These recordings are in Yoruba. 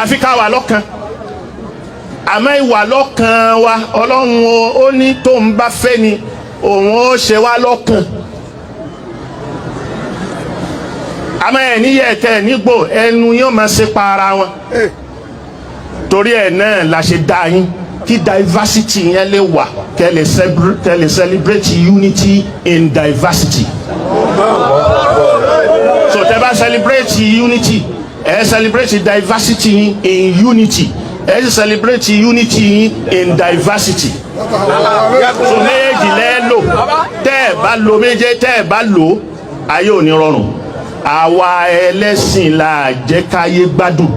Àfi ká wà lọ́kan. Àmọ́ ìwà lọ́kàn wa, Ọlọ́run ó ní tó ń bá fẹ́ ni òun ó ṣe wá lọ́kàn. Àmọ́ ẹ̀ níyẹ̀ tẹ́ ẹ̀ nígbò ẹnu yóò máa ṣe pa ara wọn. Torí ẹ̀ náà la ṣe dá yín kí diversity yẹn lè wà, kẹ́ lè celebrate unity in diversity. So tẹ́ bá celebrate unity, ẹ celebrate diversity yín in unity, ẹ sì celebrate unity yín in diversity. So méjì lẹ́ lò. Tẹ́ ẹ bá lo méje, tẹ́ ẹ bá lò, ayé ò ní rọrùn. Àwa ẹlẹ́sìn la jẹ́ káyé gbádùn.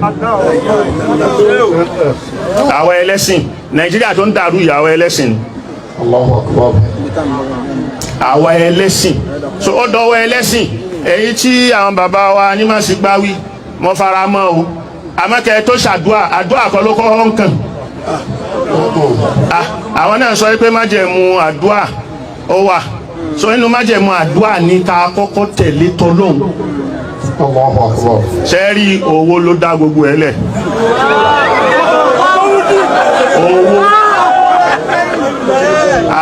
Àwa ẹlẹ́sìn, Nàìjíríà tó ń dàrú yìí, àwa ẹlẹ́sìn ni. Allahu Akbar. Àwa ẹlẹ́sìn. So ó dọwọ́ ẹlẹ́sìn. Èyí tí àwọn bàbá wa ní má sì gbáwí, mo fara mọ́ o. Àmọ́ kẹ́ ẹ tó ṣàdúà, àdúà kọ́ ló kọ́ ń kàn. Ah, àwọn náà sọ pé májẹ̀mú àdúà ó wà. So inú májẹ̀mú àdúà ní ká kọ́kọ́ tẹ̀lé tọlọ́hun. Allahu Akbar. Ṣe rí, owó ló dá gbogbo ẹ̀ lẹ̀. Owó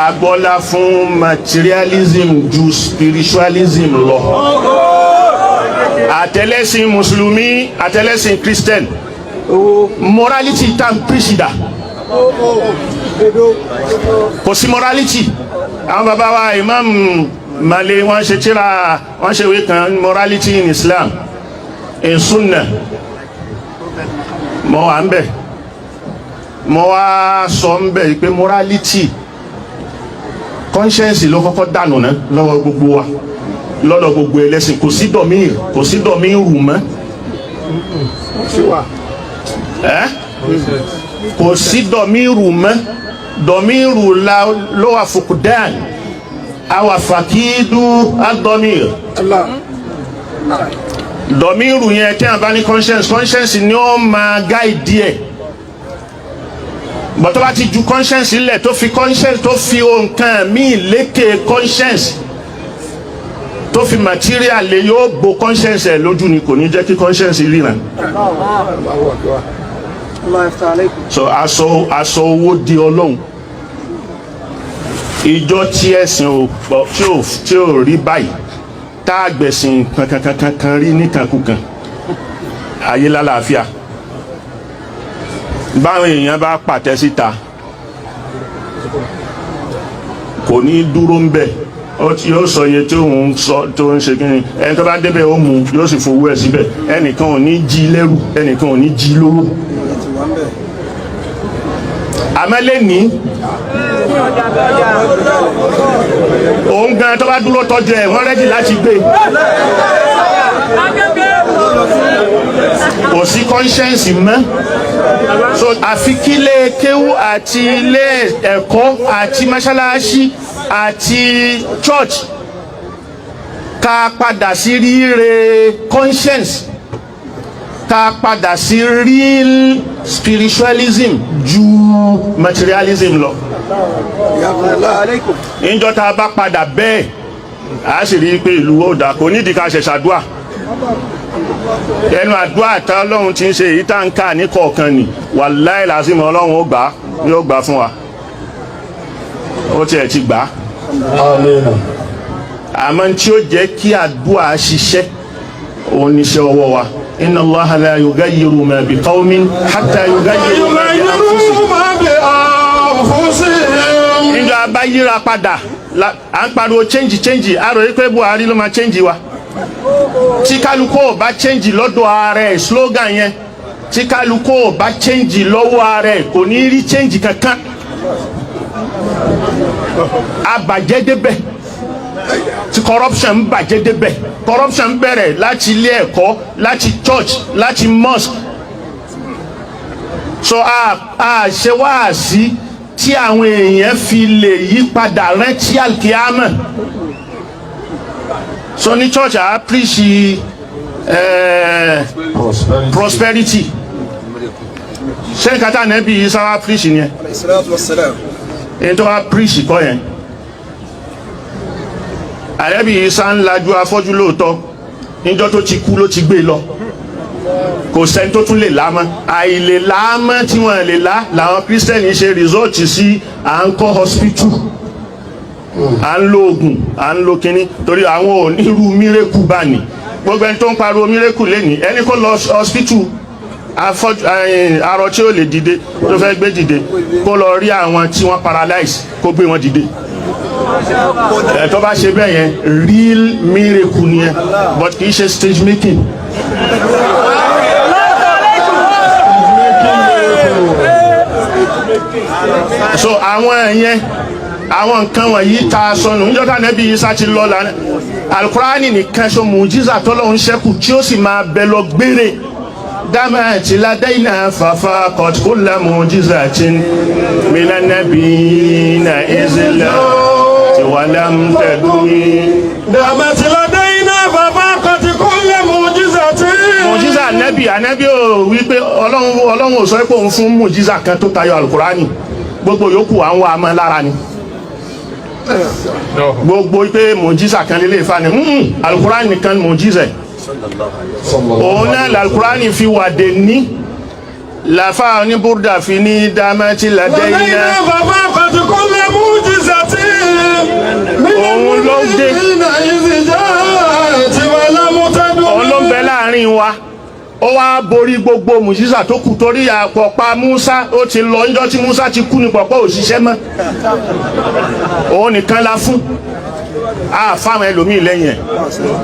agbọ́lá fún materialism ju spiritualism lọ. Àtẹlẹ́sìn Mùsùlùmí, àtẹlẹ́sìn Christian, morality tá n pírísìdà, kò sí morality. Àwọn bàbá wa, Imam Male, wọ́n ṣe tírà, wọ́n ṣe ìwé kan, Morality in Islam in Sunnah. Mo wà ń bẹ̀, mo wá sọ ń bẹ̀ pé morality, conscience ló kọ́kọ́ dànù ná lọ́wọ́ gbogbo wa, lọ́dọ̀ gbogbo ẹlẹ́sìn. Kò sí dọ̀míìr, kò sí dọ̀míìrù mọ́. Ẹ́ kò sí dọ̀míìrù mọ́. Dọ̀míìrù la ló wà فقدان àwà فاقد الضمير. Dọ̀míìrù yẹn, tí a bá ní conscience, conscience ni ó máa guide ẹ̀. Bọ́tọ́ bá ti ju conscience lẹ̀, tó fi conscience, tó fi nǹkan míì lékè conscience, tó fi material lé, yóò bo conscience ẹ̀ lójú ni, kò ní jẹ́ kí conscience ríran. الله يفتح عليكم. So aṣọ owó di Ọlọ́run. Ìjọ tí ẹ̀sìn ò pọ̀, tí ò rí báyìí, tá a gbẹ̀sìn kankankankan rí níkankúkan, ayé lálàáfíà. Báwọn èèyàn bá pàtẹ síta, kò ní dúró ń bẹ̀. Ó ti yóò sọ iye tí òun sọ tó ń ṣe. Kí ni ẹni tó bá débẹ̀ ó mú, yóò sì fowó ẹ̀ síbẹ̀. Ẹnìkan ò ní jí lẹ́rù, ẹnìkan ò ní jí lówó. Àmọ́ lẹ́ni, òun gan tó bá dúró tọ́jú ẹ̀, wọ́n ready láti gbé. Kò sí conscience mọ́. So àfi kí ilé kéwú àti ilé ẹ̀kọ́ àti mọ́ṣáláṣí àti church ká padà sí ríre conscience, ká padà sí real spiritualism ju materialism lọ. عليكم. Níjọ́ tá a bá padà bẹ́ẹ̀, a sì rí i pé ìlú ó dà. Kò nídìí ká ṣẹ̀ṣẹ̀ àdúà. Ẹnu àdúà tá Ọlọ́run ti ń ṣe èyí tá ń kà ní kọ̀ọ̀kan ni. Wàláì làásìmọ̀, Ọlọ́run ó gbà á, yóò gbà fún wa. Ó tiẹ̀ ti gbà á. Àmín. Àmọ́ tí ó jẹ́ kí àdúà ṣiṣẹ́, òun níṣẹ́ ọwọ́ wa. إن الله لا يغير ما بقوم حتى يغيروا ما بأنفسهم. Níjọ́ a bá yíra padà, à ń pariwo change, change, a rò pé Buhari ló máa change wa. Tí kálukú ò bá change lọ́dọ̀ ara ẹ̀, slogan yẹn, tí kálukú ò bá change lọ́wọ́ ara ẹ̀, kò ní rí change kankan. Abàjẹ́ débẹ̀ tí corruption ń bàjẹ́ débẹ̀. Corruption bẹ̀rẹ̀ láti ilé ẹ̀kọ́, láti church, láti mosque. So a ṣe wáàsí tí àwọn èèyàn fi lè yí padà, rántí alkiyama. So ní church, a preach Prosperity. Prosperity. Ṣé nǹkan tá ànábì yìí sáwá preach yẹn? عليه الصلاة والسلام. Èyí tó wá preach kọ́ yẹn. Ànábì Ìsá ń lajú afọ́jú lóòótọ́. Níjọ́ tó ti kú ló ti gbé lọ. Kò sẹ́ni tó tún lè lá mọ́. Àìlè lá mọ́ tí wọ́n lè lá làwọn Kírísítẹ́nì ṣe resort sí à ń kọ́ hospital, à ń lo oògùn, à ń lo kinní, torí àwọn ò nírú miracle bá ní. Gbogbo ẹni tó ń pariwo miracle lẹ́nìí, ẹni kó lọ hospital, afọ́jú, arọ tí ó lè dìde tó fẹ́ gbé dìde, kó lọ rí àwọn tí wọ́n paralyze, kó gbé wọn dìde. Ẹ̀ tó bá ṣe bẹ́ẹ̀ yẹn, real miracle nìyẹn, but kì í ṣe stage making. So àwọn yẹn, àwọn nǹkan wọ̀nyí ta sọnù níjọ́ tá nẹ́bí Isa ti lọ lánàá. Alukurani nìkan ṣo mùjísà tọ́lọ́hún ṣẹ́kù tí ó sì máa bẹ lọ gbére. Dámàtí ládẹ́yìnà fàfà kọ̀tíkúlà mùjísà tí mina nabiyina ìzìlẹ̀ tí wà lámtẹ̀dúnmí. دامت لدينا ففاقت كل معجزة. Mùjísà ànẹ́bì, ànẹ́bì ò wí pé Ọlọ́run ò sọ pé òun fún mùjísà kan tó tayọ alukurani. Gbogbo yòókù à ń wá amọ́ lára ni. Gbogbo pé mùjísà kan lélẹ̀ fa ni alukurani nìkan mùjísà. Òun náà l'alukurani fi wà dé ní làfà oníbúrdà fi ní dámẹ́tì ládẹ́yìnà. لدينا ففاقت كل معجزة من Òun ló dé. النبيين إذ جاءت ولم تدم. Òun ló ń bẹ láàrin wa, ó wá borí gbogbo mùjísà tó kù, torí àpọ̀pá Musa ó ti lọ. Níjọ́ tí Musa ti kú ní pọ̀pọ̀ òṣìṣẹ́ mọ́. Òun nìkan la fún a fáwọn ẹlòmíì lẹ́yìn ẹ̀.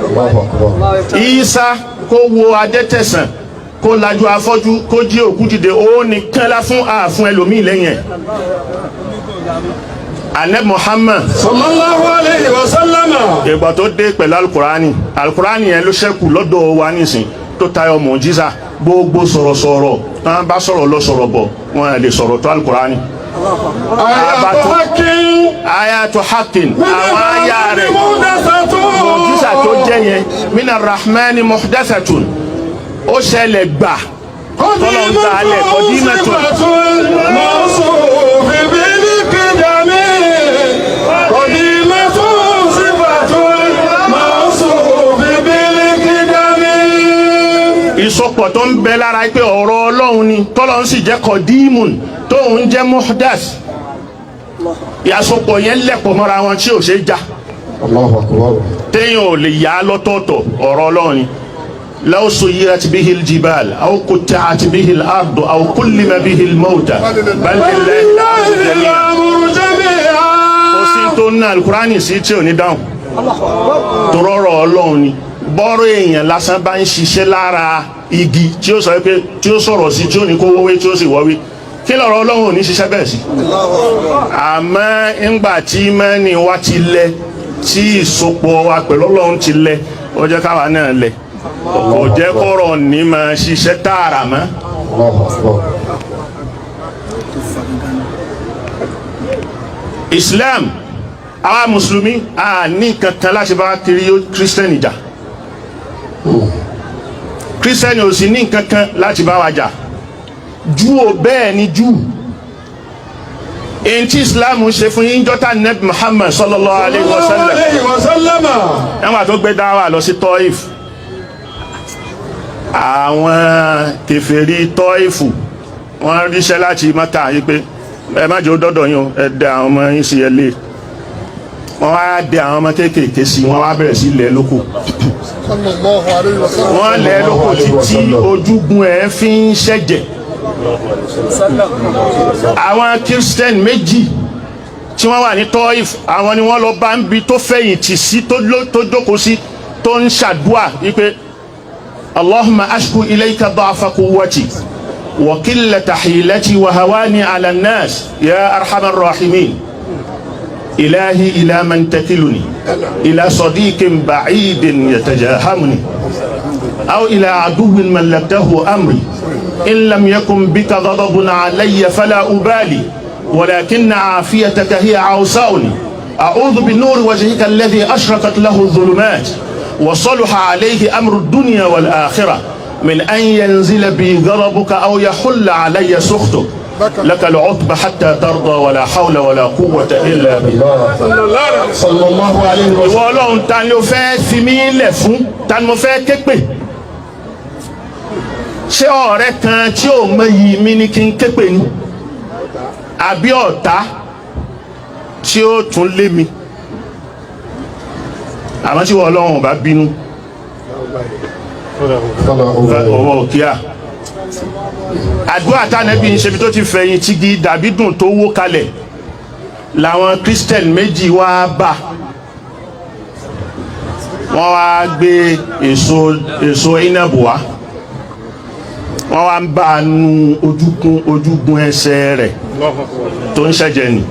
الله أكبر. Isa kó wo adẹ́tẹ̀sán, kó lajú afọ́jú, kó jí òkú dìde, òun nìkan la fún, a fún ẹlòmíì lẹ́yìn ẹ̀. Anabi Muhammad صلى الله عليه وسلم. Ìgbà tó dé pẹ̀lú alukurani, alukurani yẹn ló ṣẹ́kù lọ́dọ̀ wa nísìn tó tayọ mọ̀jísà. Gbogbo sọ̀rọ̀sọ̀rọ̀ wọn bá sọ̀rọ̀ lọ sọ̀rọ̀ bọ̀, wọn lè sọ̀rọ̀ tó alukurani. آيات حق. Ayatu haqqin, àwọn aya rẹ̀ محدثة. Mọ̀jísà tó jẹ́ yẹn, mina rahmani muhdathatun, ó ṣẹlẹ̀ gbà tọ́lọ̀ ń ta alẹ̀ qadimatun. موصوف بالقدم، قديمة صفة موصوف بالقدم. Ìsopọ̀ tó ń bẹ lára pé ọ̀rọ̀ Ọlọ́run ni, tọ́lọ́run sì jẹ́ qadimun, tóun jẹ́ muhdath, ìyàsopọ̀ yẹn lẹ̀pọ̀ mọ́ra wọn tí ò ṣe é já. الله أكبر. Téèyàn ò lè yá lọ́tọ̀ọ̀tọ̀. Ọ̀rọ̀ Ọlọ́run ni. Law suyirat bihil jibal aw qutti'at bihil ardu aw kullima bihil mawta bal lillahi لله jami'an. الأمر جميعا. Kò sí tó ń ná alukurani sí tí ò ní dáhùn, torọ́rọ̀ Ọlọ́run ni. Bọ́rọ̀ èèyàn lásán bá ń ṣiṣẹ́ lára igi tí ó sọ pé tí ó sọ̀rọ̀ sí tí ó ní kó wọ́wé tí ó sì wọ́wé, kí lọ́rọ̀ Ọlọ́run ò ní ṣiṣẹ́ bẹ́ẹ̀ sí? Àmọ́ ńgbà tí mẹ́ni wa ti lẹ, tí ìsopọ̀ wa pẹ̀lú Ọlọ́run ti lẹ, ó jẹ́ káwa náà lẹ, kò jẹ́ kọ́rọ̀ ní máa ṣiṣẹ́ tààrà mọ́. الله أكبر. Islam, àwa mùsùlùmí a ní kankan láti bá kiri kírísítẹ́nì jà. Kírísítẹ́nì ò sì ní kankan láti bá wa jà. Júù ò bẹ́ẹ̀ ni Júù. Èyí tí Islam ṣe fún yín jọ́tà nẹ́bí Muhammad sallallahu alayhi wa sallam عليه وسلم. Ẹwà tó gbé dáwà lọ sí Tọ́ìfù, àwọn kèfèrí Tọ́ìfù wọ́n ríṣẹ́ láti Mọ́kà yí pé ẹ má jẹ́ ó dọ́dọ̀ yín o, ẹ dẹ àwọn ọmọ yín sí ẹ lé. Wọ́n wá dẹ àwọn ọmọ kéékèèké sí, wọ́n wá bẹ̀rẹ̀ sí lẹ̀ lóko. Sallallahu alayhi wa sallam. Wọ́n lẹ̀ lóko títí ojúgun ẹ̀ fi ń ṣẹ̀jẹ̀. Àwọn Christian méjì tí wọ́n wà ní Tọ́ìf, àwọn ni wọ́n lọ bá ń bi tó fẹ̀yìntì sí, tó jókòó sí, tó ń ṣàdúà wípé Allahumma ashku ilayka da'fa quwwati wa qillata hilati wa hawani ala an-nas ya arhamar rahimin, ilahi ila man takiluni, ila sadiqin ba'idin yatajahamuni aw ila aduwwin mallaktahu amri, in lam yakun bika ghadabun alayya fala ubali, ولكن عافيتك هي عوسعني، أعوذ بنور وجهك الذي أشرقت له الظلمات وصلح عليه أمر الدنيا والآخرة من أن ينزل بي غضبك أو يحل علي سخطك، لك العتب حتى ترضى ولا حول ولا قوة إلا بالله. صلى الله عليه وسلم. Ìwọ Ọlọ́run, ta ni o fẹ́ fi mí lẹ̀ fún? Ta ni mo fẹ́ ké pè? Ṣé ọ̀rẹ́ kan tí ò mọyì mi ní kí n képe ni, àbí ọ̀tá tí ó tún lé mi? Àmọ́ tí wọ́n Ọlọ́run ò bá bínú, ọwọ́ òkíà. Àdúrà tánẹ́bí ń ṣe bí tó ti fẹ̀yìn tígi dàbí dùn tó wó kalẹ̀, làwọn Christian méjì wá bá wọ́n wá gbé èso inabu wá, wọ́n wá ń bá a nu ojúkún ojúgun ẹsẹ̀ rẹ̀ tó ń ṣẹ̀jẹ̀ nì.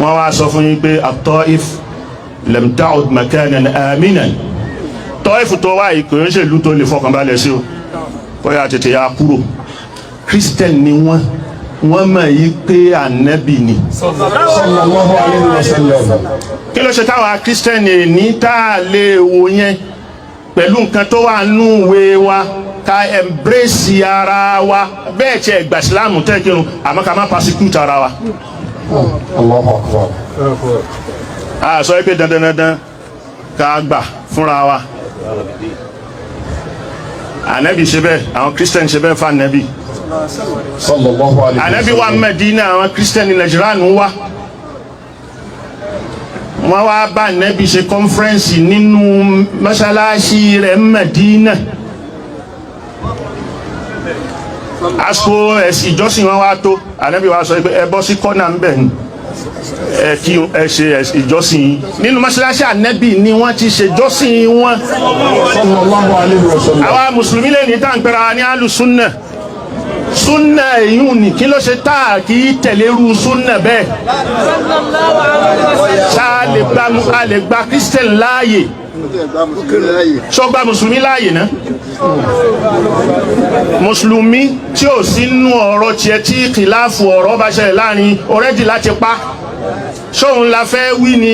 Wọ́n wá sọ fún yín pé at-Taif lam ta'ud makanan aminan, Tọ́ìfù tó wá yìí kò ń ṣèlú tó lè fọkànbalẹ̀ sí o, bóyá tètè ya kúrò. Christian ni wọ́n, wọ́n mọ̀ yí pé ànábì ni. Sallallahu alayhi wa sallam. Kí ló ṣe táwa Christian ní tá a lè wò yẹn pẹ̀lú nǹkan tó wà nù ìwé wa, ká embrace ara wa bẹ́ẹ̀ tiẹ̀ gbà sílámù tẹ́ kírun, àmọ́ ká má persecute ara wa? Allahu akbar. A sọ pé dandan dandan ká gbà fúnra wa. Ànábì ṣe bẹ́ẹ̀, àwọn Christian ṣe bẹ́ẹ̀ fún ànábì. Sallallahu alayhi wa Ànábì wa sallam. Mẹ́dínà, àwọn Christian ní Nàìjíríà ń wá, wọ́n wá bá ànábì ṣe conference nínú mọ́ṣáláṣí rẹ̀ Mẹ́dínà. Àsìkò ẹ̀sìn ìjọsìn wọn wá tó, ànábì wa sọ pé ẹ bọ́ sí kọ́nà ń bẹ̀ ni, ẹ kí ẹ ṣe ìjọsìn yìí. Nínú mọ́ṣáláṣí ànábì ni wọ́n ti ṣe ìjọsìn wọn. Sallallahu alayhi wa sallam. Àwa mùsùlùmí lè ní tá à ń pera wa ní alùsùnà, súnà èyún ni. Kí ló ṣe tá a kì í tẹ̀lé irú súnà bẹ́ẹ̀? Ṣá lè gba, a lè gba Christian láàyè? Ṣó gba mùsùlùmí láàyè ná? Mùsùlùmí tí ò sínú ọ̀rọ̀ tiẹ̀, tí kìláàfù ọ̀rọ̀ bá ṣẹlẹ̀ láàrin ọ̀rẹ́dì láti pa, ṣóun la fẹ́ wí ni?